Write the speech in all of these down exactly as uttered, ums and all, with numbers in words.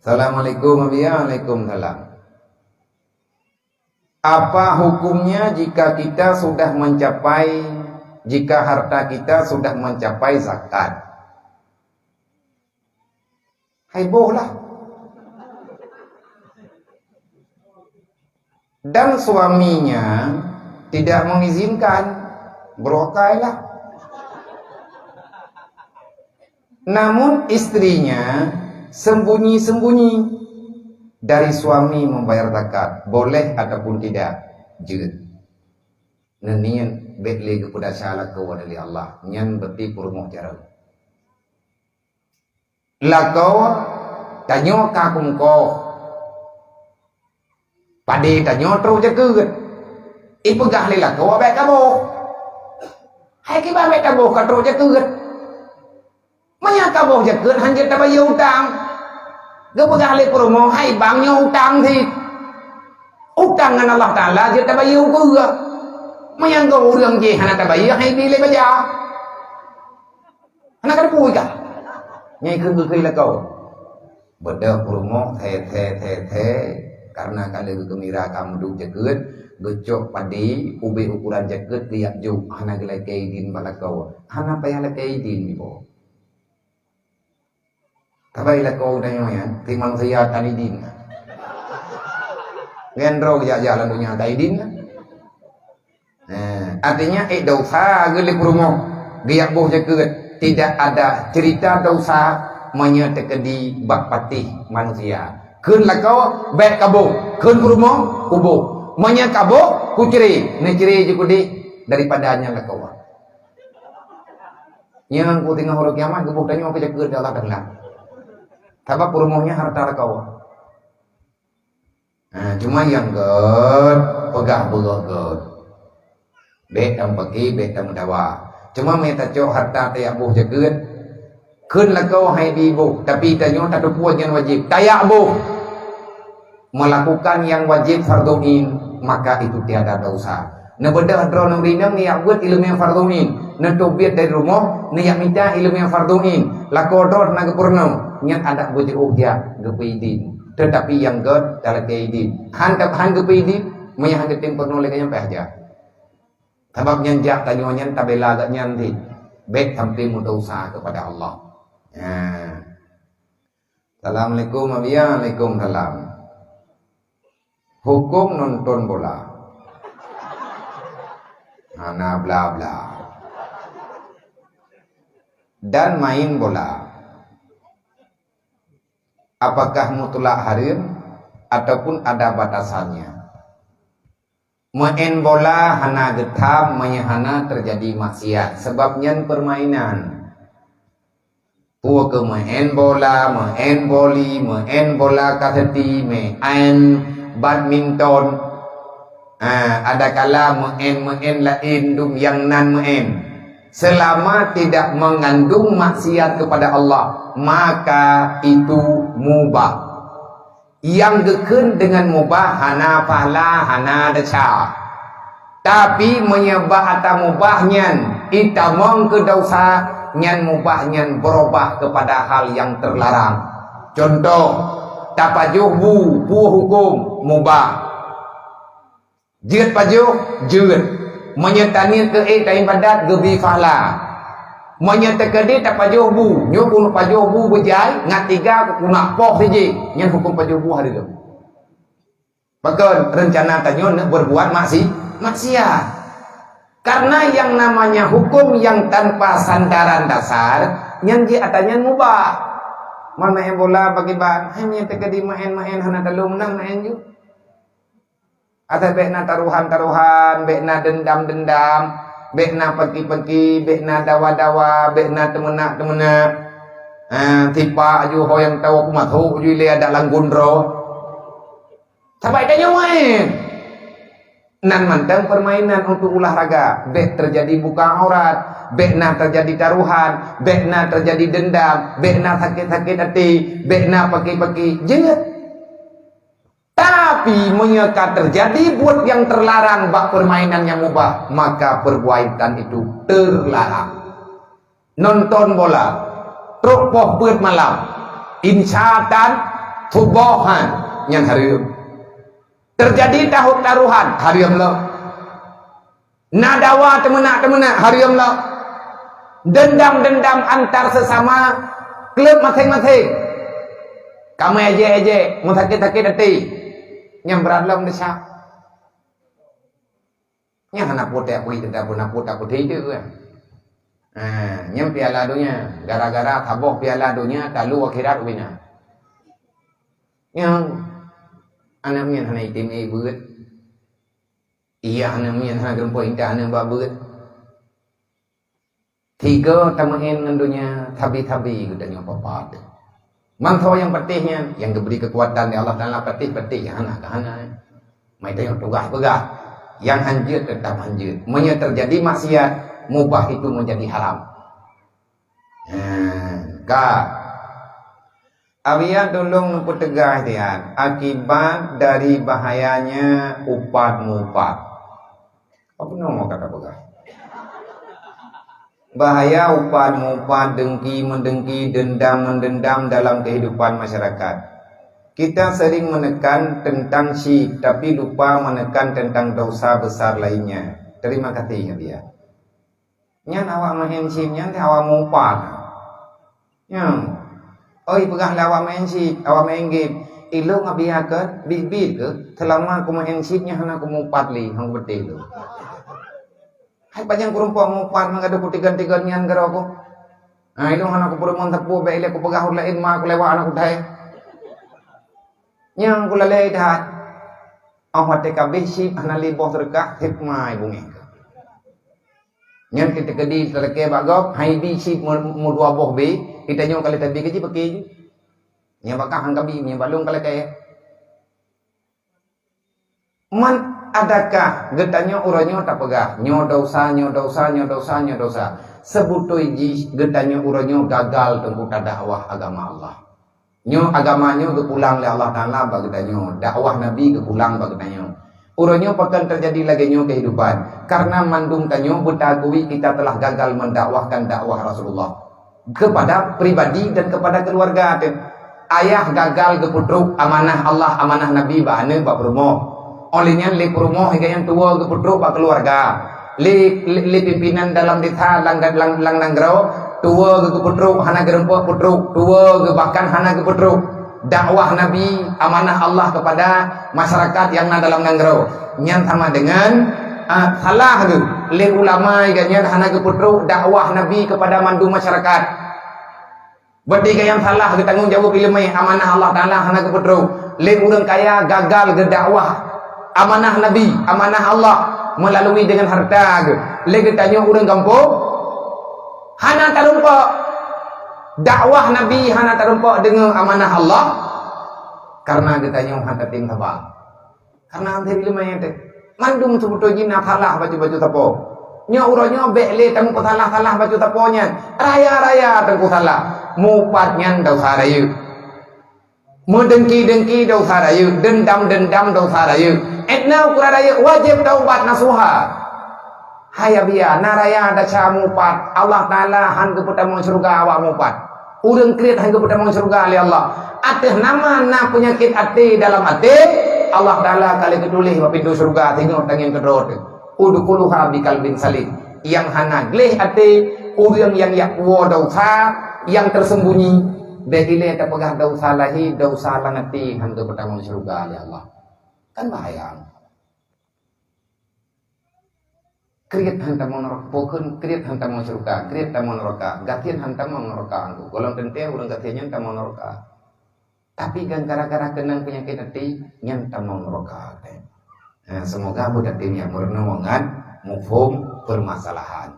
Assalamualaikum, Abiya. Waalaikumsalam. Apa hukumnya jika kita sudah mencapai, jika harta kita sudah mencapai zakat? Hai boh lah. Dan suaminya tidak mengizinkan, beurokailah. Namun istrinya sembunyi-sembunyi dari suami membayar zakat, boleh ataupun tidak? Jeuet. Neuniet bèk lé geupeudasya lakoe lé Allah, nyan berarti peurumoh jaroe. Lakoe tanyoe ka kumkoh. Padé tanyoe trok jakeuet. Ipeugah lé lakoe bèk kaboh. Hai kiban bèk taboh ka trok jakeuet. Meunyo kaboh jakeuet han jeuet tabayeue utang. Geupeugah lé peurumoh hai bang nyoe utang cit. Utang ngon Allah Taala jeuet tabayeue ukeue. Meunyo goh ureueng jih hana tabayeue hai bi lé baja. Hana ka teupeu ka. Nyang keu geukheun lakoe. Beudôh peurumoh the the the the, karena ka lheueh geukheun mira ka meuduek jakeuet, geucok padé ubé ukuran jakeuet geujak jok, hana geulakèe idin bak lakoe. Hana payah lakèe idin iboh. Tabai lakoe tanyoe nyan, ti manusia tan idin. Ngendro geujak-jak lam donya tan idin. Eh, artinya, eh, dosa geulé peurumoh, geujak boh jakeuet, tidak ada cerita dosa meunyo teukeudi bak patéh manusia. Kheun lakoe bèk kaboh, kheun peurumoh kuboh. Meunyo kaboh, kucré, neucré jikudéh daripada nyan lakoe. Nyang ku teungoh uroe kiamat geuboh tanyoe keu jakeuet di Allah Taala. Sabab peurumoh nyan harta lakoe. Ha, cuma nyang gèt, peugah beurôh gèt. Bèk tameupaki, bèk tameudawa. Cuma meunyo tacok harta tajak boh jakeuet, kheun lakoe hai bi boh, tapi tanyoe tateupeue nyan wajéb. Tajak boh. Melakukan yang wajib fardhu ain, maka itu tiada dosa. Neubeudôh droeneuh rinong neujak beuet ileumèe fardhu ain, neutôb biet dari rumoh neujak mita ileumèe fardhu ain, lakoe droeneuh na geupeurunoe, nyan adak beujiôh jak geupeuidin. Teutapi nyang gèt talakèe idin. Han ka, han geupeuidin, meunyo han geutem peurunoe lé ka nyan payah jak. Sabab nyan jak tanyoe nyan tabela geuh nyan deh. Bèk sampai meudosa kepada Allah. Nah. Assalamualaikum, Abiya. Waalaikumsalam. Hukum nonton bola. Hana bla-bla. Dan main bola. Apakah mutlak haram ataupun ada batasannya? Meu'en bola hana geutham meunyo hana teujadi maksiat, sabab nyan peurmainan. Peue keuh meu'en bola, meu'en boli, meu'en bola kaseti, meu'en badminton, ah, adakala meu'en-meu'en laén dum nyang nan meu'en. Selama tidak mengandung maksiat kepada Allah, maka itu mubah. Nyang geukheun deungon mubah hana pahala, hana desya. Tapi meunyo bak atra mubah nyan itamong keu desya, nyan mubah nyan beurubah keupada hal nyang teularang. Cuntoh, tapajoh bu, peue huköm? Mubah. Jeuet pajoh, jeuet. Meunyoe taniet keu ék taibadat geubri pahala. Meunyoe teukeudi tapajoh bu, nyoe keuneuk pajoh bu beujai, ngat tiga keuneuk poh sijih, nyan huköm pajoh bu hareuem. Pakon reuncana tanyoe neuk beurbuat maksi-, maksiat. Karena yang namanya hukum yang tanpa sandaran dasar, nyan jih atra nyan mubah. Meumaén bola bagi ban, hai meunyoe teukeudi maén-maén hana taleueng meunan maén ju. Asai bék na taruhan-taruhan, bék na deundam-deundam, bék na peuki-peuki, bék na dawa-dawa, bék na teumeunak-teumeunak. Ha, sipak aju ho nyang tawoe peumasok ju ilée adak langgun droe. Sabai tanyoe, eh. Nan mantong permainan untuk olahraga, bék teujadi buka aurat, bék na teujadi taruhan, bék na teujadi deundam, bék na sakét-sakét até, bék na peuki-peuki. Jeuet. Tapi meunyoe ka teujadi buet nyang teularang bak peurmainan nyang mubah, maka peurbuatan itu teularang. Nonton bola, trok poh peuet malam, insya tan, Tuboh han, nyan hareuem. Teujadi tahuk taruhan, hareuem lom. Na dawa teumeunak-teumeunak, hareuem lom. Dendam-dendam antar sesama, kleueb maséng-maséng. Kamoe ejek-ejek, meusakét-sakét até, nyang brat lom desya. Nyan hana peue tapeugah, hana peue tapeugah itu kan. Ha, nyan piala donya. Gara-gara saboh piala donya, talu akhirat ubena. Nyan, aneuk miet hana item ié beuet. Iya, aneuk miet hana geureumpok intat aneuk bak beuet. Tiga tameu'en ngon donya, sabe-sabe geutanyoe papat. Mantong nyang patéh nyan, nyang geubri keukuatan lé Allah Taala, patéh-patéh nyang hana keuhana. Mai tanyoe tugaih peugah, nyang hanjeuet teutap hanjeuet. Meunyoe teujadi maksiat, mubah itu menjadi haram. Nah, ka. Abiya tulông peuteugaih tiat akibat dari bahayanya upat-mupat. Apa nama kata peugah? Bahaya upat-mupat, dengki-mendengki, dendam-mendendam dalam kehidupan masyarakat. Kita sering menekan tentang syib, tapi lupa menekan tentang dosa besar lainnya. Terima kasih, Abiya. Nyan awak meu'en syib nyan teuh awak mupat. Nyan. Oi, peugah lé awak meu'en syib, awak meu'en game. Ilông Abiya keu, biet-biet keu, seulama kumeu'en syib nyan hana kumupat lé, hana kubeuteh lé. Hai pajan kurumpok mupat meugadôh kutigon-tigon nyan keudroe ku. Ha, ilông hana kupeurumoh sapeue, bèk ilèe kupeugah ureueng laén ma kulewat hana kuthèe. Nyang kulalèe that. Óh watèe ka abéh syib hana lé boh seudeukah, hikmah bungéh. Nyan teukeudi talakèe bak gob, hai bi syib meu-, meudua boh bé, geutanyoe ka lheueh tabi keu jih paké jih. Nyang bakah han kabi, nyang balong ka lakèe. Man adakah geutanyoe uroe nyoe tapeugah, nyoe dosa, nyoe dosa, nyoe dosa, nyoe dosa? Seubeutoe jih geutanyoe uroe nyoe gagal teungku tadakwah agama Allah. Nyoe agama nyoe geupulang lé Allah Taala bak geutanyoe, dakwah Nabi geupulang bak geutanyoe. Uroe nyoe pakon teujadi lagèe nyoe keuhidupan? Kareuna mandum tanyoe beutagui kita telah gagal mendakwahkan dakwah Rasulullah kepada pribadi dan kepada keluarga teuh. Ayah gagal geupeutrok amanah Allah, amanah Nabi bak aneuk, bak peurumoh. Óh lheueh nyan lé peurumoh, lé nyang tuwoe geupeutrok bak keuluwarga. Lé, lé, lé pimpinan dalam desa, lam, lam, lam nanggroe, tuwoe geu-, geupeutrok, hana geureumpok peutrok, tuwoe geu-, bahkan hana geupeutrok. Dakwah Nabi, amanah Allah kepada masyarakat nyang na dalam nanggroe. Nyan sama dengan, ah, salah geu-, lé ulama nyang nyan hana geupeutrok dakwah Nabi kepada mandum masyarakat. Berarti nyang salah geutanggong jaweueb ileumèe, amanah Allah Taala hana geupeutrok. Lé ureueng kaya gagal geudakwah amanah Nabi, amanah Allah meulalu dengan hareuta geuh. Lé geutanyoe ureueng gampông hana tarumpok dakwah Nabi, hana tarumpok deungon amanah Allah, kareuna geutanyoe hana tatem saba. Kareuna han tém ileumèe teuh. Mandum seubeutôi jih na salah bacut-bacut sapo. Nyoe uroe nyoe bèk lé tamupeusalah-salah bacut sapo nyan. Raya-raya teungku salah. Mupat nyan desya rayeuk. Meudengki-dengki desya rayeuk, dendam-dendam desya rayeuk. Edna ukeue rayeuk wajéb taubat nasuha. Hai Abiya, na raya desya mupat, Allah Taala han geupeutamong syeuruga awak mupat. Ureueng kriet han geupeutamong syeuruga lé Allah. Ateueh nama na peunyakét até dalam até, Allah Taala ka lheueh geutuléh bak pintoe syeuruga singoh tangieng keudroe teuh. Udkhuluha biqalbin salim. Nyang hana gleh até, ureueng nyang jak puwoe desya nyang tersembunyi, bèk ilèe tapeugah desya lahé, desya lam até han geupeutamong syeuruga lé Allah. Kan bahaya. Kriet han tamong neuraka, pakon kriet han tamong syeuruga, kriet tamong neuraka, gasien han tamong neuraka anggô. Gohlom teuntèe ureueng gasien nyan tamong neuraka. Tapi kan gara-gara keunong peunyakét até, nyan tamong neuraka. Nah, semoga buet até nyan meurunoe ngon muphom peumasalahan.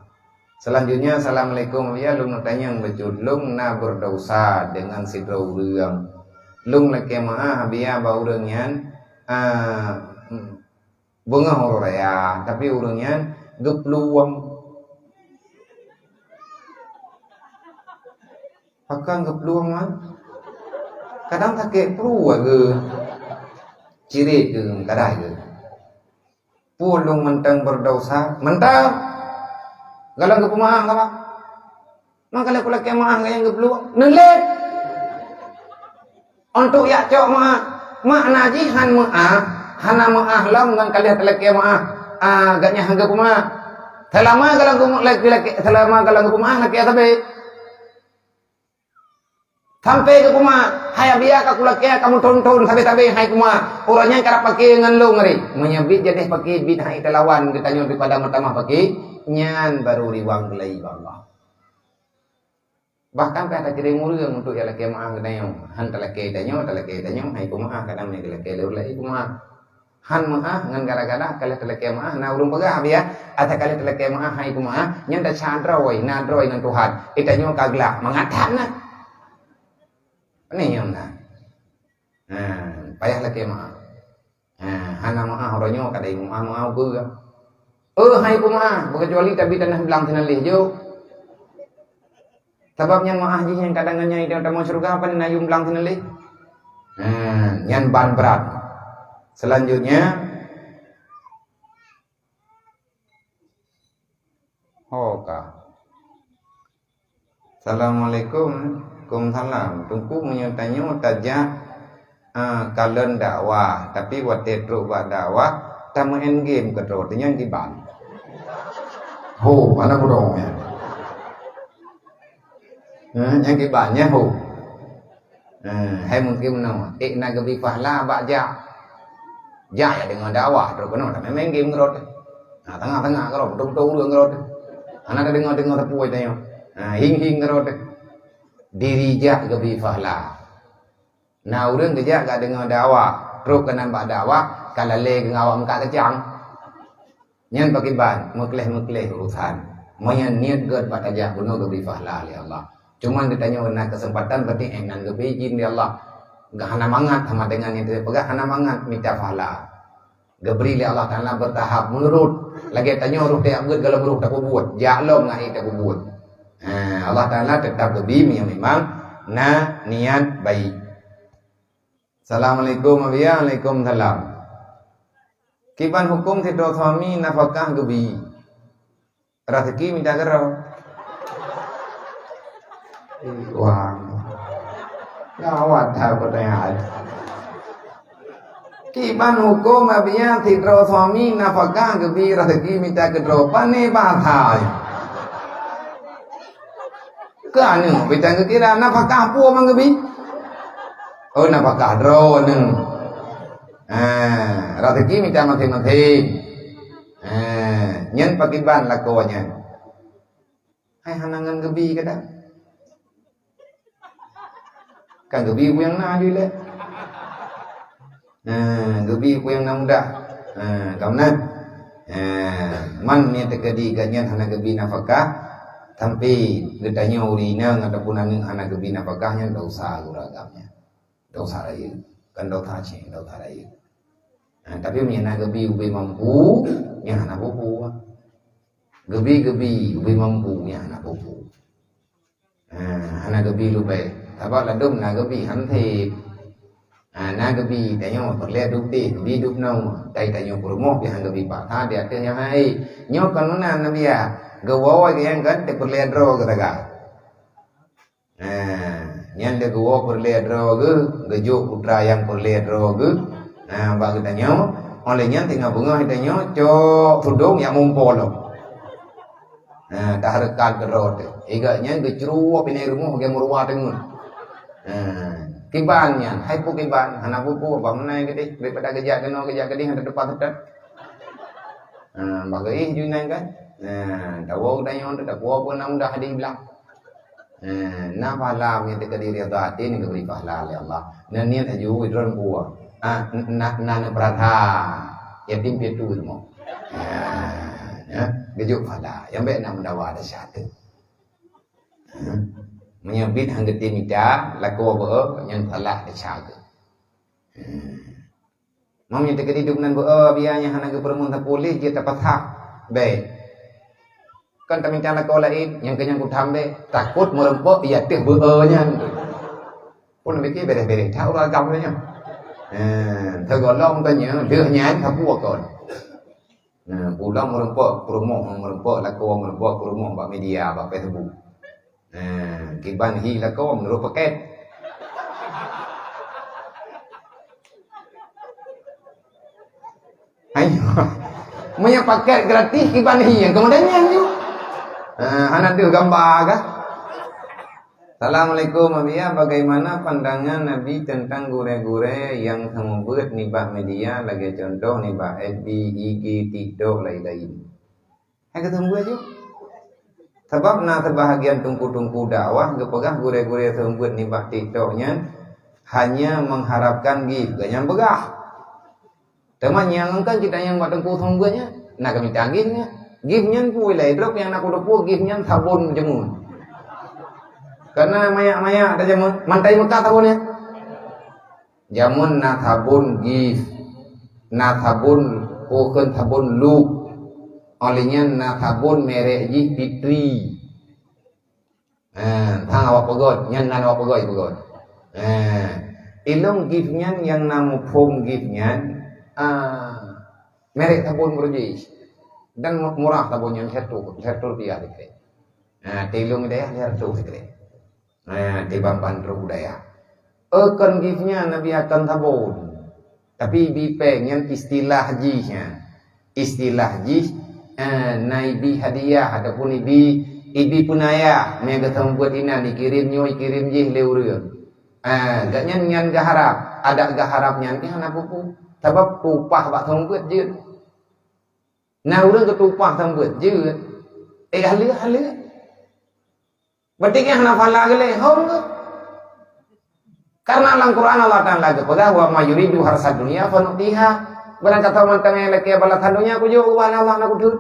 Selanjutnya, assalamualaikum. Ya, lôn neutanyong bacut, lôn na beudesya deungon sidroe ureueng. Lôn lakèe meu'ah Abiya bak ureueng nyan, ah, beungoh uroe raya, tapi ureueng nyan geuplueng. Pakon geuplueng, man? Kadang sakét pruet geuh. Cirét geuh, kadai geuh. Peue lôn mantong beudesya? Mantong! Galak geupeumeu'ah, ka, Pak? Maka lé kulakèe meu'ah ngon nyang geuplueng. Neuh lé! Untuk jak cok meu'ah, makna jih han meu'ah, hana meu'ah lom ngon ka lheueh talakée meu'ah, ah, gobnyan han geupeu'ah. Seulama ka lheueh geupeu'ah, seulama ka lheueh geupeu'ah lakée sabe. Sampoe geupeu'ah, hai Abiya ka kulakée ka meuthon-thon sabe-sabe hai kumeu'ah. Uroe nyan karab paké ngon lôn ari. Meunyoe biet jadeh paké biet hai talawan geutanyoe daripada meutamah paké, nyan baru riwang geulai bak Allah. Bahkan ka takirém ureuëng untuk jak lakée meu'ah geutanyoe. Han talakée tanyoe, talakée tanyoe, hai kumeu'ah, kadang meunyoe geulakée lé ureuëng laén kumeu'ah. Han meu'ah ngon gara-gara ka lheueh talakée meu'ah, na ureuëng peugah, "Abiya, ata ka lheueh talakée meu'ah, hai kumeu'ah," nyan desya droe, na droe ngon Tuhan. Eh, tanyoe ka glak, mangat that na. Pane nyang na. Ha, payah lakée meu'ah. Ha, hana meu'ah uroe nyoe ka dai meu'ah-meu'ah ukeue. Eh, hai kumeu'ah, beukecuali tabi tanoh blang sinan lé jok. Sabab nyan meu'ah jih nyang kadang nyan nyang tamong syeuruga, pane na yum blang sinan lé. Ha, nyan ban brat. Selanjutnya, ho ka. Assalamualaikum. Waalaikumsalam. Teungku, meunyoe tanyoe tajak, ah, kalon dakwah, tapi watée trok bak dakwah, tameu'en game keudroe, nyan kiban. Ho, hana budong nyan. Eh, nyan kiban nyan ho. Eh, hai mungkin meunoe, ék na geubi pahala bak jak. Jak ya deungoe dakwah, trok keunoe tameu'en game keudroe. Nah, tengah-tengah keudroe, beutôi-beutôi ureuëng keudroe. Hana tadeungoe-deungoe sapeue tanyoe. Nah, hing-hing keudroe. Diri jak geubi pahala. Na ureuëng geujak ka deungoe dakwah, trok keunan bak dakwah, ka lalée geungawa meukat keucang. Nyan pakriban, meukleh-meukleh urosan. Meunyoe niet gét bak tajak bunoe geubri pahala lé Allah. Cuman geutanyoe na keuseumpatan, berarti ék nan geubri izin lé Allah. Geuhana mangat sama dengan nyang teupeugah hana mangat mita pahala. Geubri lé Allah Taala beutahap meunurot. Lagée tanyoe roh tajak beuet golom roh tapeubuet, jak lom ngon ék tapeubuet. Ha, Allah Taala teutap geubri meunyoe memang na niat baik. Assalamualaikum, Abiya. Waalaikumsalam. Kiban huköm sidroe suami nafakah geubi, raseuki mita keudroe? Wah. Gawat that peutanyaan. Kiban huköm, Abiya, sidroe suami nafakah geubi, raseuki mita keudroe? Pane bahasa nyan? Keu aneuk, bintang geukira nafakah peue man geubi? Oh, nafakah droeneuh. Ha, raseuki mita maséng-maséng. Ha, nyan pakriban lakoe nyan. Hai hana ngon geubi kadang. Kan geubi peue nyang na jih lé. Nah, geubi peue nyang na mudah. Nah, ka meunan. Nah, man nyang teukeudi gobnyan hana geubi nafakah, sampoe geutanyoe ureueng inong ataupun aneuk hana geubi nafakah, nyan desya guragam nyan. Desya rayeuk. Kon desya céng, desya rayeuk. Nah, tapi meunyoe na geubi ubé mampu, nyan hana peue-peue. Geubi-geubi ubé mampu, nyan hana peue-peue. Ha, hana geubi leubeh. Sabab ladôm na geubi han sép. Ha, na geubi tanyoe peureulée dub deh, geubi dub noe. Tapi tanyoe peurumoh pih han geubi paksa di ateueh nyang hai. Nyoe kon meunan Abiya. Geuwoe nyang kan teupeureulée droe geuh sagai. Ha, nyan lé geuwoe peureulée droe geuh, geujok putra nyang peureulée droe geuh. Ha, bak geutanyoe, óh lheueh nyan teungoh beungoh geutanyoe cok tudong nyang mumpo lom. Ha, tahareukat keudroe teuh. Iga nyan geucruwok binéh rumoh lagée meuruwa teungeut. Ha, kiban nyan, hai peue kiban, hana peue-peue, bah meunan keudeh, daripada geujak keunoe, geujak keudeh, hana teupat-teupat. Ha, bah geuih ju nyan kan. Ha, tawoe geutanyoe teuh, tapuwoe pun na mudah hadih blang. Ha, na pahala nyang teuka di ridha até nyang geubri pahala lé Allah. Na niet aju droe buah. Ha, na, na, na peurata. Yatim piatu rumoh. Ha, ya, geujok pahala. Nyang bék na meudawa desya teuh. Ha? Meunyoe biet han geutem mita, lakoe beu, nyan salah desya geuh. Ha. Meunyoe teukeudi dum nan beu, Abiya nyang hana geupeureumeun sapeue lé jeuet tapasah. Bék. Kan tamita lakoe laén, nyang keu nyan kutham bék. Takot meureumpok i ateueh beu nyan. Pun pike bereh-bereh that ureueng agam nyoe. Ha, teugohlom tanyoe, deuh nyan sapeue kon. Nah, pulang meureumpok peurumoh, meureumpok lakoe, meureumpok peurumoh bak media, bak Facebook. Nah, kiban hi lakoe meunurot paket. Meunyoe paket gratis kiban hi nyang keumudian nyan ju. Ha, hana deuh gamba kah? Assalamualaikum, Abiya. Bagaimana pandangan Abi tentang gurée-gurée nyang seumeubeuet nibak media, lagée contoh nibak F B, I G, TikTok, lain-lain? Hai ka seumeubeuet ju. Sabab na seubahagian teungku-teungku dakwah geupeugah gurée-gurée seumeubeuet nibak TikTok nyan hanya mengharapkan gift, geuh nyan peugah. Teuma nyang kan kita nyang bak teungku seumeubeuet nyan, na keu mita gift nyan. Gift nyan peue ilée, droe nyang na kuteupeu gift nyan sabon jameun. Karena mayak-mayak tajameun, mantai Mekah sabon nyan. Jameun na sabon gift, na sabon, peue kheun, sabon Lux. Óh lheueh nyan na sabon merek jih Fitri. Ha, sang awak peugöt, nyan nan awak peugöt, peugöt. Ha, ilong gift nyan nyang na muphom gift nyan, ah, merek sabon beureuji. Dan mu-, murah sabon nyan, satu, satu rupiah sikrek. Ha, tilong dayah lhèe reutôh sikrek. Ha, di ban-ban rôh budaya. Eukon gift nyan Nabi akan sabon. Tapi ibi péng nyan istilah jih nyan. Istilah jih, eh, na ibi hadiah ataupun ibi, ibi peunayah. Meunyo geuteumbuet inan, ikirém nyoe, ikirém jih lé ureueng. Eh, gobnyan nyan geuharab. Adak geuharab nyan pih hana peue-peue. Sabab upah bak teumbuet jeuet. Na ureueng geuteupah teumbuet jeuet. Eh, haleue, haleue. Berarti nyan hana pahala geulée, hom geuh. Karena lam Quran Allah Taala geupeugah, "Wa may yuridu harsad dunya fanu'tiha." Barang gata mantong nyang lakée balasan donya, kujok ubak Allah na kudeuh.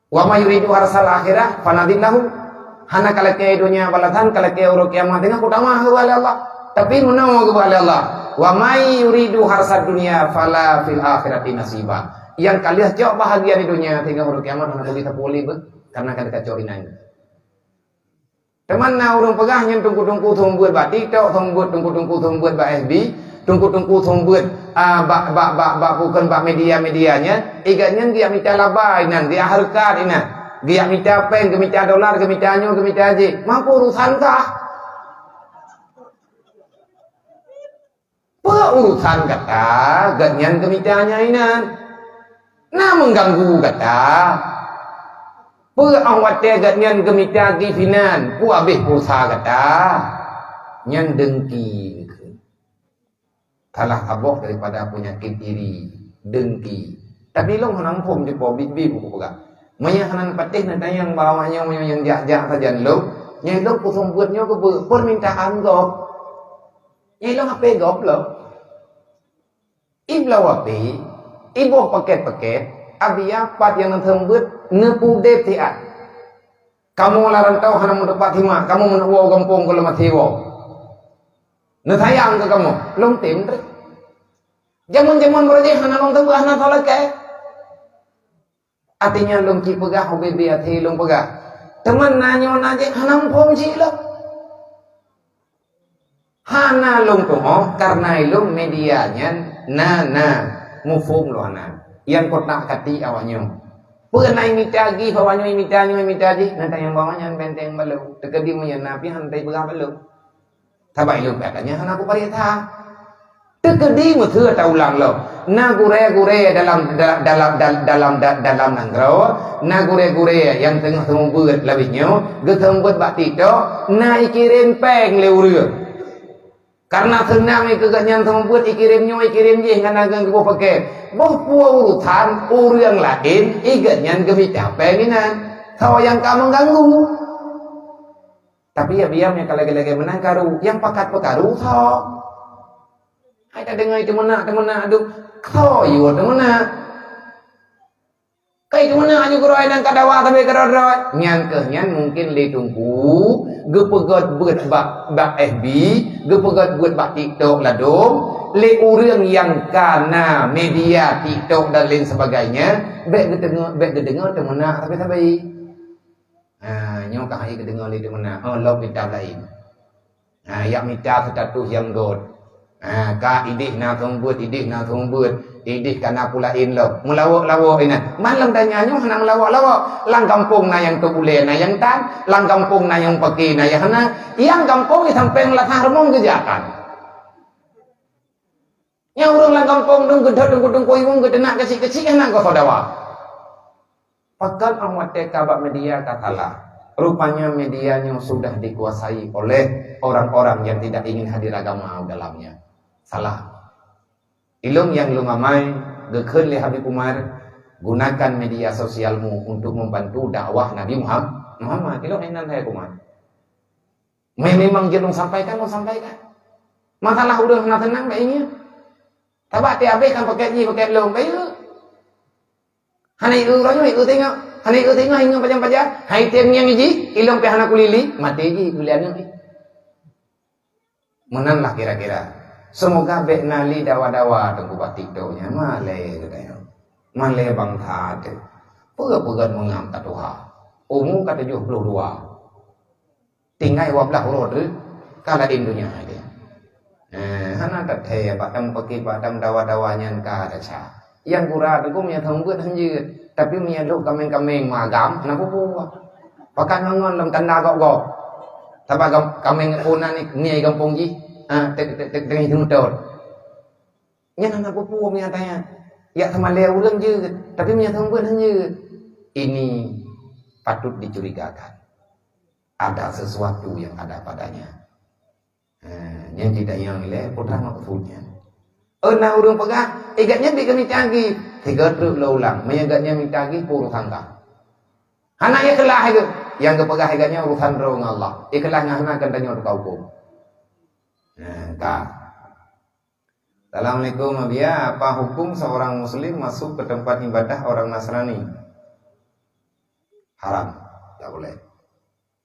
"Wa may yuridu harsal akhirah fanazid lahu." Hana kalakée donya balasan, kalakée uroe kiamat, teungoh kutamah ubak Allah. Tapi meunoe geupeugah lé Allah, "Wa may yuridu harsad dunya fala fil akhirati nasiba." Nyang ka lheueh cok bahagian di donya, teungoh uroe kiamat hana peugah sapeue lé beuh, karena ka teuka cok inan. Teuma na ureueng peugah nyan teungku-teungku seumeubeuet bak TikTok, seumeubeuet teungku-teungku seumeubeuet bak F B, teungku-teungku seumeubeuet, ah, bak, bak, bak, bak, bukon bak media-media nyan, igat nyan geujak mita laba inan, geujak hareukat inan, geujak mita péng, geumita dolar, geumita nyoe, geumita jih. Mampu urusan kah? Peue urusan gata, gobnyan geumita nyan inan? Na meuganggu gata? Peue óh watée gobnyan geumita gift inan, peue abéh pulsa gata? Nyan dengki. Salah saboh daripada peunyakét iri, dengki. Tapi lôn hana muphom dipo bi-, bi buku peugah. Meunyo hana patéh neutanyong bak awak nyoe, meunyo nyang jak-jak sajan lôn, nyan lôn peuseumeubeuet nyoe keubeue, peumintaan gob. Nyan lôn hapé gob lom. Ibloe api, iboh pakét-pakét, Abiya pat nyang neuseumeubeuet, neupeudeb siat. Kamoe lam rantau hana meutupat hima, kamoe meuneuk woe gampông gohlom até woe. Neusayang keu kamoe, lôn tem treb. Jameun-jameun beurajih hana lôn teupeue hana soe lakée. Até nyan lôn cit peugah ubé-bé até lôn peugah. Teuma na nyoe na jih hana muphom cit lom. Hana lôn tuoh karna ilôn media nyan na, na muphom lôn hana. Nyang keutak kati awak nyoe. Peue na imita gift awak nyoe, imita nyoe, imita jih, na tanyong bak awak nyan benteng balok. Teukeudi meunyan na pih hana teupeugah balok. Sabab ilôn katanya hana kupareksa. Teukeudi meuseu taulang lom. Na gurée-gurée dalam, da-, dalam, dal-, dalam, da-, dalam nanggroe, na gurée-gurée nyang teungoh seumeubeuet labih nyoe, geuseumeubeuet bak TikTok, na ikirém péng lé ureueng. Karna seunang keu gobnyan seumeubeuet, ikirém nyoe, ikirém jih, ngon ageung geuboh pakét. Boh peue urusan ureueng laén, i gobnyan geumita péng inan. Soe nyang ka meuganggu? Tapi ya biar nyang ka lagée-lagée meunan karu, nyang pakat peukaru soe? Hai tadeungoe teumeunak-teumeunak duek, soe yue teumeunak? Kai teumeunak nyoe keudroe nyang ka dawa sabe keudroe-droe. Nyang keuh nyan mungken lé Teungku geupeugét beuet bak, bak F B, geupeugét beuet bak TikTok ladôm, lé ureueng nyang ka na media TikTok dan lain sebagainya, bék geudeungoe, bék geudeungoe teumeunak sabe-sabe. Ha, nyoe ka hai geudeungoe lé teumeunak, oh, lom mita laén. Ha, yak mita status nyang göt. Ha, ka idéh na seumeubeuet, idéh na seumeubeuet, idéh ka na peue laén lom. Meulawok-lawok inan. Man lam danya nyoe hana meulawok-lawok. Lam gampông na nyang tôb ulée, na nyang tan, lam gampông na nyang pake, na nyang hana. Nyang gampông di sampéng lasah rumoh geujakan. Nyang ureuëng lam gampông dong geudhot dong kudong kuiwong geuteunak keuchik-keuchik hana gosoe dawa. Pakon 'oh watée ka bak media ka salah. Rupanya media nyoe sudah dikuasai oleh orang-orang yang tidak ingin hadir agama dalamnya. Salah. Ilong nyang lôn amai geukheun lé Habib Umar, gunakan media sosialmu untuk membantu dakwah Nabi Muham-, Muhammad. Ilong inan hai Umar. Memang jeuet lôn sampaikan, lôn sampaikan. Masalah ureuëng hana seunang bak ingat. Tabak tiap habéh kan paket jih, paket lôn, bayu. Hana ieu uroe nyoe, ieu tengok. Hana ieu tengok, ingat pajan-pajan. Hai tem nyang jih, ilong pih hana kulili, maté jih, kulian jih. Meunan lah kira-kira. Semoga bék na lé dawa-dawa teungku batik do nyan. Malée geutanyoe. Malée bangsa teuh. Peugah-peugah meungam ka tuha. Umu ka tujoh ploh dua. Tinggai dua blaih uroe teuk ka laén donya lé. Eh, hana tathée bak tam pakit bak tam dawa-dawa nyan ka desya. Nyang gura teungku meunyoe thon beuet hanjeuet, tapi meunyoe lhok kaméng-kaméng magam hana peue-peue. Pakat ngon-ngon lam tanda gok-gok. Sabab gam-, kaméng puna ni niai gampông jih, ha, tek-, tek-, tek-, teungoh jimeutot. Nyan hana peue-peue meunyoe tanya. Yak seumalée ureuëng jeuet, tapi meunyoe thon beuet hanjeuet. Ini patut dicurigakan. Ada sesuatu yang ada padanya. Ha, nyan cit tanyong ilée, peue teuma maksud nyan. Oh, na ureuëng peugah, "Eh, gobnyan bit keu mita gih." Sigoe treuk lôn ulang, meunyoe gobnyan mita gih, peue urusan kah? Hana ikhlas geuh. Nyang geupeugah gobnyan urusan droe ngon Allah. Ikhlas ngon hana kan tanyoe teuka huköm. Nah, ka. Assalamualaikum, Abiya. Apa hukum seorang muslim masuk ke tempat ibadah orang Nasrani? Haram. Tak boleh.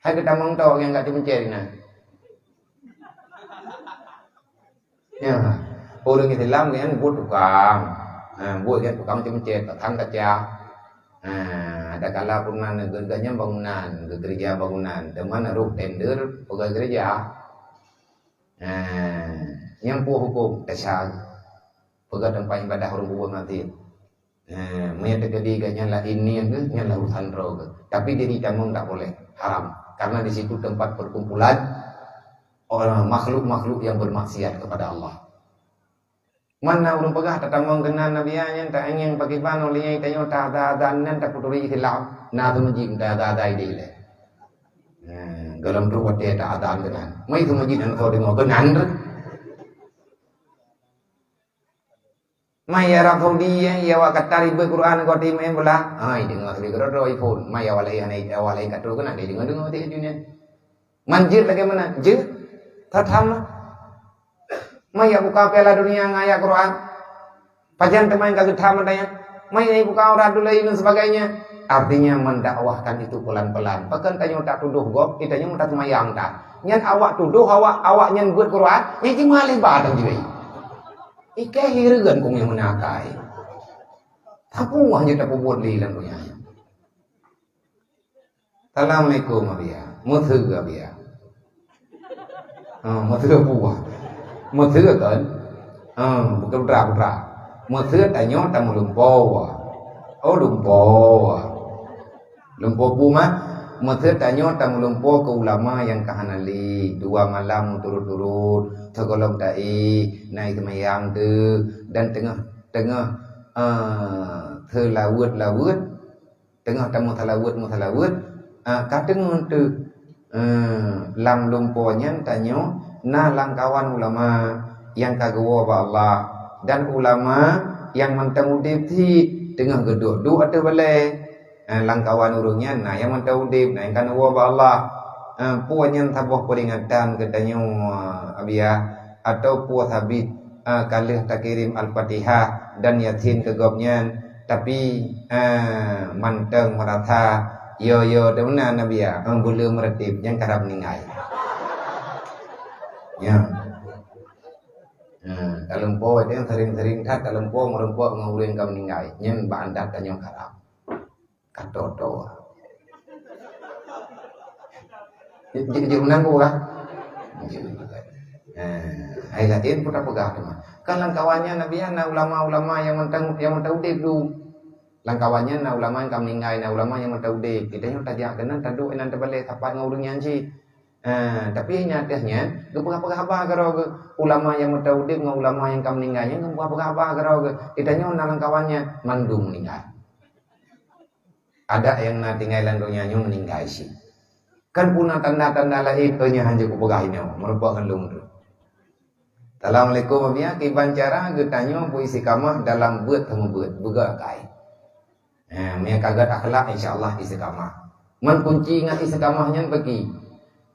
Hai geutamong tawak nyang ka teumencet inan. Ya. Ureuëng Islam nyan buet tukang. Ha, buet nyan tukang teumencet, tukang kaca. Ha, ada kala pernah geuganyan bangunan, geukeureuja bangunan. Teuma na rôh tender peugah geureuja. Ha, nyang peue huköm? Desya. Peugah teumpat ibadah ureuëng bubuet masjid. Eh, meunyoe teukeudi gobnyan laén niat geuh, nyan lah urusan droe geuh. Tapi diri tamong tak boleh, haram. Karena di situ tempat perkumpulan orang, makhluk-makhluk yang bermaksiat kepada Allah. Mana ureuëng peugah tatamong keunan Nabi nyan, ta-, nyan pakriban ulée nyan tanyoe ta-, ta-, ta-, nan taputuri Islam, na teumeujik ta-, ta-, ta-, ideh ilée. Eh, gohlom trok watée ta-, ta-, keunan. Mai teumeujik nan soe deungoe keunan. Mai ya Arab Saudi, ya, ya awak Qatar ibeut Quran ngon tim main bola. Hai, deungoe sabe keudroe-droe iphon. Mai ya awak laén hana, awak laén ka troh keunan, deungoe-deungoe ti dunia. Man jeuet lagée meunan, jeuet. That hama. Mai ya buka Piala Dunia ngon ayat Quran. Pajan teuma ka geutham nyan. Mai ya buka Aurat Dulai dan sebagainya. Artinya mendakwahkan itu pelan-pelan. Bahkan tanyoe tak tuduh gob, kita nyoe tak semayang tak. Nyan awak tuduh, awak, awak nyan buet Quran, nyan cuma lé ba tang jih. Ikai hireuen kong nyang meunakai. Sapeue hana tapeubuet lé lam donya nyoe. Assalamualaikum, Abiya. Meuseu, Abiya. Ha, meuseu peue? Meuseu kan? Ha, bukan putra-putra. Meuseu tanyoe tameulumpoe. Oh, lumpoe. Lumpoe peue mah? Meuseu tanyoe tameulumpoe keu ulama nyang ka hana lé, dua malam meuturot-turot, sigohlom taéh, na seumayang teuh, dan teungoh, teungoh, eh, seulaweuet-laweuet, teungoh tameuseulaweuet-meuseulaweuet, eh, ka teungoh teuh, eh, lam lumpoe nyan tanyoe na lamkawan ulama nyang ka geuwoe bak Allah, dan ulama nyang mantong udeb cit teungoh geuduek-duek ateueh balée. Eh, lamkawan ureuëng nyan na nyang mantong udeb, na nyang ka neuwoe bak Allah. Eh, peue nyan saboh peuringatan geutanyoe, Abiya, atawa peue sabit, eh, ka lheueh takirém Al-Fatihah dan Yasin keu gobnyan, tapi, eh, mantong meurasa yo-yo teuh meunan, Abiya, eh, beuleue meureuteb nyang karab meuninggai. Ya. Eh, talumpoe, sering-sering that talumpoe meureumpok ngon ureuëng ka meuninggai. Nyan bak adat tanyoe karab. Ka toto. Jeuet, jeuet meunang kah? Jeuet. Eh, hai laén pun tapeugah teuma. Kan lamkawan nyan Nabi na ulama-ulama nyang mantong, nyang mantong udeb dum. Lamkawan nyan na ulama nyang ka meuninggai, na ulama nyang mantong udeb. Kita nyoe tajak keunan taduek inan tabalek sapat ngon ureuëng nyan cit. Ha, tapi nyan ateueh nyan, geupeugah-peugah haba keudroe geuh. Ulama nyang meuteudeh ngon ulama nyang ka meuninggai nyan geupeugah-peugah haba keudroe geuh. Geutanyoe na lam kawan nyan, mandum meuninggai. Adak nyang na tinggai lam donya nyoe meuninggai cit. Kan peue na tanda-tanda laén, oh, nyan hanjeuet kupeugah inoe, meurumpok ngon lôn tu. Assalamualaikum, Abi. Kiban cara geutanyoe beu istiqamah dalam beuet teumeubeut, beuga kai. Eh, meunyo ka gét akhlak, insya Allah istiqamah. Man kunci ngon istiqamah nyan bagi.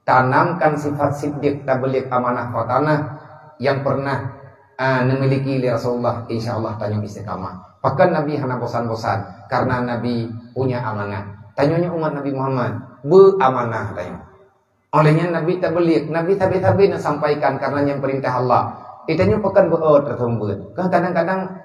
Tanamkan sifat siddiq, tabligh, amanah, fatanah yang pernah, ah, dimiliki lé Rasulullah, insya Allah tanyoe istiqamah. Pakon Nabi hana bosan-bosan, karena Nabi punya amanah. Tanyoe nyoe umat Nabi Muhammad, beu amanah tanyoe. Oleh nyan Nabi tabligh, Nabi sabe-sabe neusampaikan karena nyan peurintah Allah. Geutanyoe pakon beu-o teuteumbeut. Kan kadang-kadang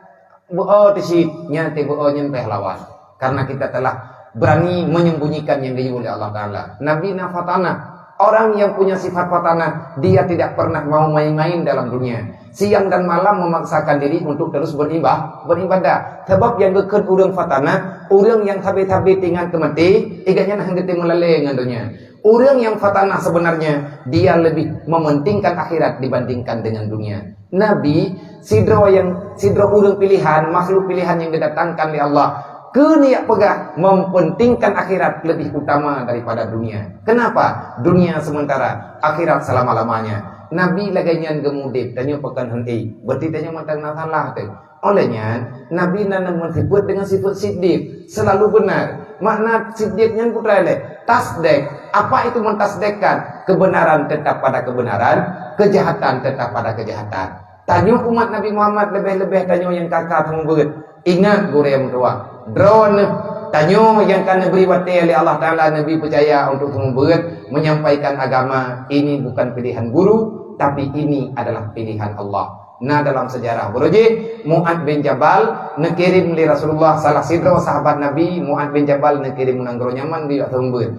beu-o teucit, nyan teuh beu-o nyan teuh lawan. Karena kita telah berani menyembunyikan nyang geuyue lé Allah Taala. Nabi na fatanah. Orang yang punya sifat fatanah, dia tidak pernah mau main-main dalam dunia. Siang dan malam memaksakan diri untuk terus beriba-, beribadah. Sebab nyang geukheun ureuëng fatanah, ureuëng nyang sabe-sabe teuingat keu maté, gobnyan hana geutem meulalé ngon donya. Ureuëng nyang fatanah sebenarnya, dia lebih mementingkan akhirat dibandingkan dengan dunia. Nabi, sidroe nyang, sidroe ureuëng pilihan, makhluk pilihan nyang didatangkan lé Allah, keu neujak peugah mementingkan akhirat lebih utama daripada dunia. Kenapa? Dunia sementara, akhirat selama-lamanya. Nabi lagée nyan geumudeb, tanyoe pakon hana, berarti tanyoe mantong na salah teuh. Oleh nyan, Nabi na neumeuseubut dengan sifat siddiq, selalu benar. Makna siddiq nyan peue teuma lé? Tasdek. Apa itu mentasdekkan? Kebenaran tetap pada kebenaran, kejahatan tetap pada kejahatan. Tanyoe umat Nabi Muhammad, leubeh-leubeh tanyoe nyang ka-ka seumeubeuet. Ingat gurée meutuwah. Droeneuh, tanyoe nyang ka neubri watée lé Allah Taala, neubri peucaya untuk seumeubeuet, menyampaikan agama, ini bukan pilihan guru, tapi ini adalah pilihan Allah. Na dalam sejarah, beurujih Mu'ad bin Jabal neukirém lé Rasulullah, salah sidroe sahabat Nabi, Mu'ad bin Jabal neukirém u nanggroe Yaman geuyue seumeubeuet.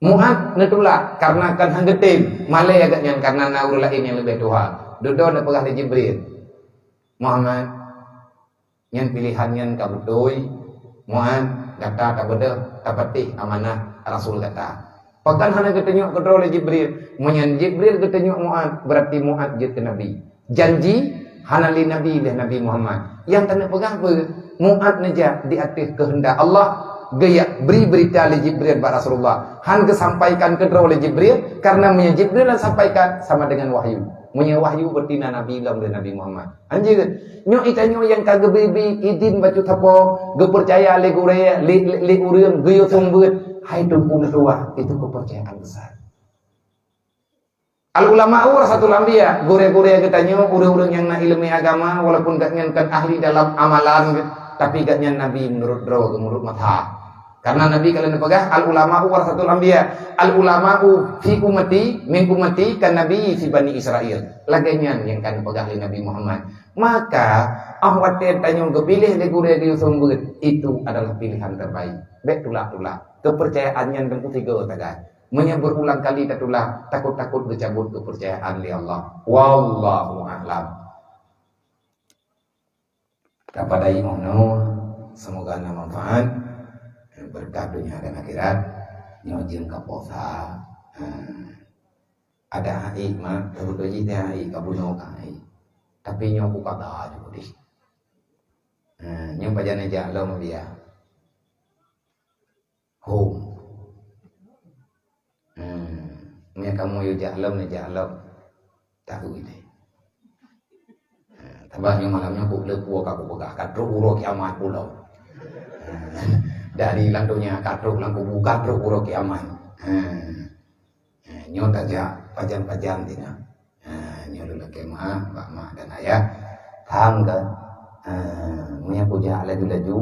Mu'ad neutulak karena kan hana geutem, malée gobnyan karena na ureuëng laén nyang leubeh tuha. Dudoe neupeugah lé Jibril, "Muhammad, nyan pilihan nyan ka beutôi, Mu'ad, gata tabeudôh, tapatéh amanah Rasul gata." Pakon hana geutunyok keudroe lé Jibril? Meunyan Jibril geutunyok Mu'ad, berarti Mu'ad jeuet keu Nabi. Janji hana lé Nabi lé Nabi Muhammad. Nyang taneuk peugah peue? Mu'ad neujak di ateueh keuheundak Allah, geujak bri beurita lé Jibril bak Rasulullah. Han geusampaikan keudroe lé Jibril, karena meunyoe Jibril han sampaikan, sama dengan wahyu. Meunyoe wahyu, berarti na Nabi lom lé Nabi Muhammad. Hanjeuet. Nyoe geutanyoe nyang ka geubri-bri idin bacut sapo, geupeucaya lé gurée, lé, lé, lé ureuëng, geuyue seumeubeuet, hai Teungku meutuwah, itu kepercayaan besar. Al-ulama'u warasatul anbiya, gurée-gurée geutanyoe, ureuëng-ureuëng nyang na iéleumé agama, walaupun gobnyan kon ahli dalam amalan, tapi gobnyan nabi meunurot droe, meunurot mazhab. Karena Nabi ka lheueh neupeugah, "Al-ulama'u warasatul anbiya." "Al-ulama'u fi ummati, min ummati kan nabi fi Bani Israil." Lagée nyan nyang ka neupeugah lé Nabi Muhammad. Maka, óh watée tanyoe geupiléh lé gurée geuyue seumeubeuet, itu adalah pilihan terbaik. Bék tulak-tulak. Kepercayaan nyan teungku tiga sagai. Meunyoe beurulang kali tatulak, takot-takot geucabot kepercayaan lé Allah. Wallahu a'lam. Tapadai meunoe, semoga na manfaat, berkah dunia dan akhirat. Nyoe jeuem ka puasa. Ha. Ada hai, mak, beutôi jih teuh hai, ka bunoe ka hai. Tapi nyoe ku kada juga deh. Ha, nyoe pajan jak lom dia. Hom. Hmm. Meunyoe kamoe yue jak lom, neujak lom. Tahu ini. Hmm. Tabah nyoe malam nyoe ku le kuah ka kupeugah, ka trok uroe kiamat pulo. Hmm. Dari lam donya ka trok lam kubu ka trok uroe kiamat. Hmm. Hmm. Nyoe tajak pajan-pajan tina. Hmm. Nyoe lôn lakée meu'ah bak mak dan ayah. Paham kan? Hmm. Meunyoe kujak laju-laju,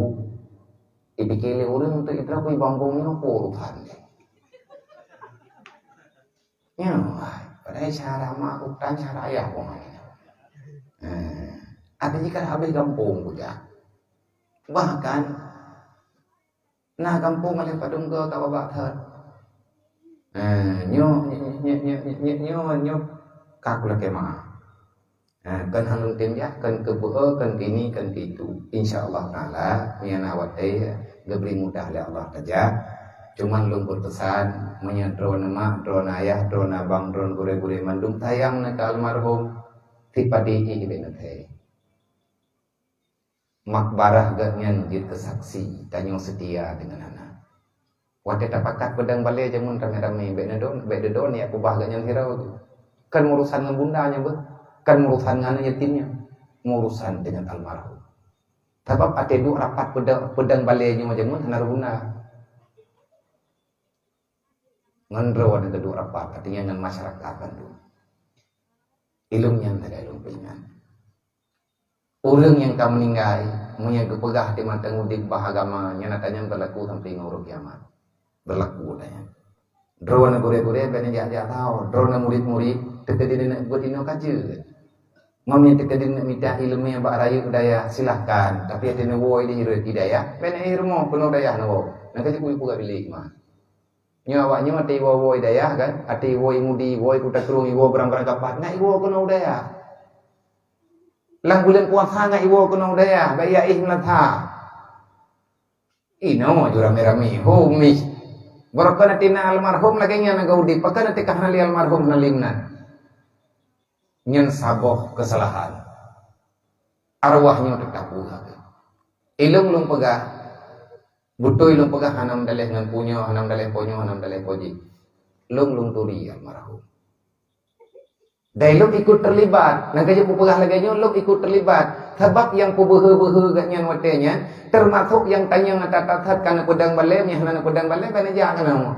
Dipike lé ureuëng untuk idrah bui bambong nyoe peue urusan jih. Nyoe, padahai syedara mak utang syedara ayah pun. Nah, artinya kan habéh gampông budak. Bahkan na gampông lé padum goe ka babah that. Nah, nyoe nyoe nyoe ka kulakée meu'ah. Ha, kon hana lôn tem jak, kon keu beu'oe, kon keu ini, kon keu itu. Insya Allah Taala, meunyoe na watée geubri mudah lé Allah tajak. Cuman lôn peupeusan, meunyoe droeneuh mak, droeneuh ayah, droeneuh abang, droeneuh gurée-gurée mandum sayang neuh keu almarhum, sipadé jih bèk neuthèe. Makbarah geuhnyan jeuet keu saksi tanyoe seutia deungon hana. Watèe tapakat peudong balèe jameun ramé-ramé, bèk neudon, bèk deudon jak peubah geuhnyan sidroe. Kon meurusan ngon bunda nyan beuh, kon meurusan ngon aneuk yatim nyan, meurusan deungon almarhum. Sabab watèe duek rapat peudong, peudong balèe nyoe jameun hana guna. Ngon droe watèe duek rapat, artinya ngon masyarakat bandum. Ilôn nyan sagai lôn peuingat. Ureueng nyang ka meuninggai, meunyoe geupeugah di mantong udép bah agama, nyan ata nyan beulaku sampoe ngon uroe kiamat. Beulaku ata nyan. Droeneuh gurée-gurée bèk neujak-jak saho, droeneuh murit-murit teukeudi neuneuk beuet inoe ka jeuet. Meunyoe teukeudi neuneuk mita ileumèe bak rayeuk dayah, silahkan. Tapi watèe neuwoe di hireuen di dayah, bèk neuéh rumoh keunoe dayah neuwoe. Nyan ka jeuet peugah bilék mah. Nyoe awak nyoe watèe iwoe-woe dayah kan, watèe iwoe mudi, iwoe kuta krueng, iwoe barang-barang kapat, ngat iwoe keunoe dayah. Lam buleuen puasa ngat iwoe keunoe dayah, bèk jak éh meulatha. Inoe ju ramé-ramé, ho mih. Barokon até na almarhum lagèe nyan na udép, pakon até ka hana lé almarhum hana lé meunan. Nyan saboh keusalahan. Arwah nyoe teutap peugah. Ilôn lôn peugah, beutôi lôn peugah hana meudaléh ngon punyoe, hana meudaléh punyoe, hana meudaléh pojih. Lôn lôn turi almarhum. Dan lôn ikut terlibat. Nyang ka jeuet kupeugah lagèe nyoe, lôn ikut terlibat. Sabab nyang peubeuhe-beuhe geuhnyan watèe nyan, teumasok nyang tanyong that-that ka neupeudong balèe, meunyoe hana neupeudong balèe, ban neujak keunoe.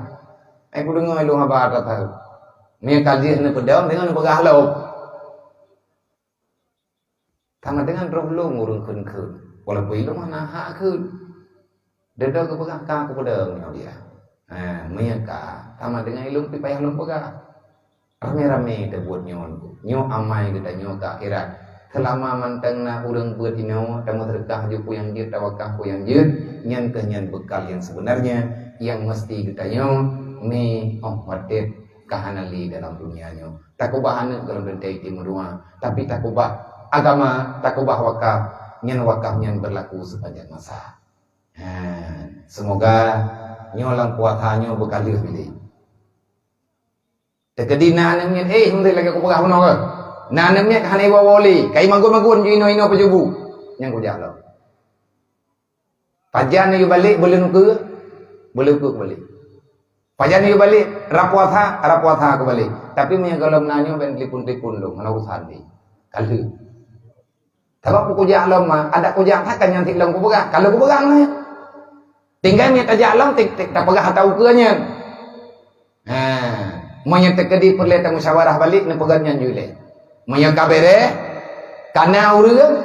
Ai kudeungoe lôn haba that-that. Meunyoe ka jih neupeudong, deungon neupeugah lom. Sama dengan roh lôn ureueng kheun-kheun. Walaupun ilôn hana hak kheun. Deungon geupeugah ka kupeudong nyoe dia. Ha, meunyoe ka, sama dengan ilôn pih payah lôn peugah. Ramé-ramé tabuet nyoe. Nyoe amai geutanyoe keu akhirat. Seulama mantong na ureueng beuet inoe, tameuseudeukah ju peue nyang jeuet, tawakaf peue nyang jeuet, nyan keuh nyan beukal nyang sebenarnya, nyang meusti geutanyoe mi óh watèe ka hana lé dalam dunia nyoe. Takeubah aneuk golom teuntèe item meudua, tapi takeubah agama, takeubah wakaf, nyan wakaf nyan beulaku seupanjang masa. Ha, seumoga nyoe lam puasa nyoe beukaleuh bilék. Teukeudi na aneuk miet, eh, hana lagèe kupeugah bunoe keuh. Na aneuk miet hana iwoe-woe lé, ka imagun-magun ju inoe-inoe peujubu. Nyan kujak lom. Pajan yue balek, beuleuen ukeue, beuleuen ukeue keubalek. Pajan yue balek, rab puasa, rab puasa keubalek. Tapi meunyoe gohlom na nyoe, bèk telepon-telepon lom, hana urusan lé. Ka lheueh. Sabab peue kujak lom ma, adak kujak that kan nyan sit lom kupeugah. Ka lheueh kupeugah meunan. Tinggai meunyoe tajak lom, tik, tik, tapeugah ata ukeue nyan. Ha, meunyoe teukeudi peureulèe tamusyawarah balek, neupeugah nyan ju ilèe. Meunyoe ka bèrèh, ka na ureueng,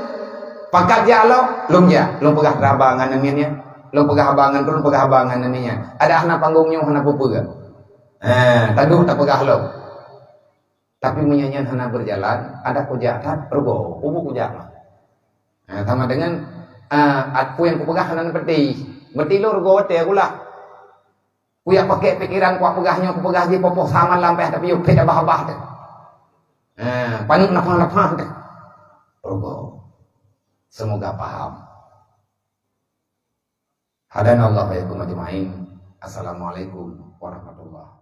pakat jak lom, lôn jak, lôn peugah haba ngon aneuk miet nyan. Lôn peugah haba ngon droeneuh, peugah haba ngon aneuk miet nyan. Adak hana panggong nyoe, hana peue-peue. Ha, taduek tapeugah lom. Tapi meunyoe nyan hana beujalan, adak kujak that, rugoe, ubu kujak mah. Ha, sama dengan, ah, peue nyang kupeugah hana neupeuteuh. Berarti lôn rugoe watèe kulah. Kujak pakèk pikeran, kupeugah nyoe, kupeugah jih, poh-poh sa malam payah tapiyôh, pèt babah-babah teuh. Ha, paneuk nafah-nafah teuh. Rugoe. Semoga paham. Hadanallahu wa iyyakum ajma'in. Assalamualaikum warahmatullahi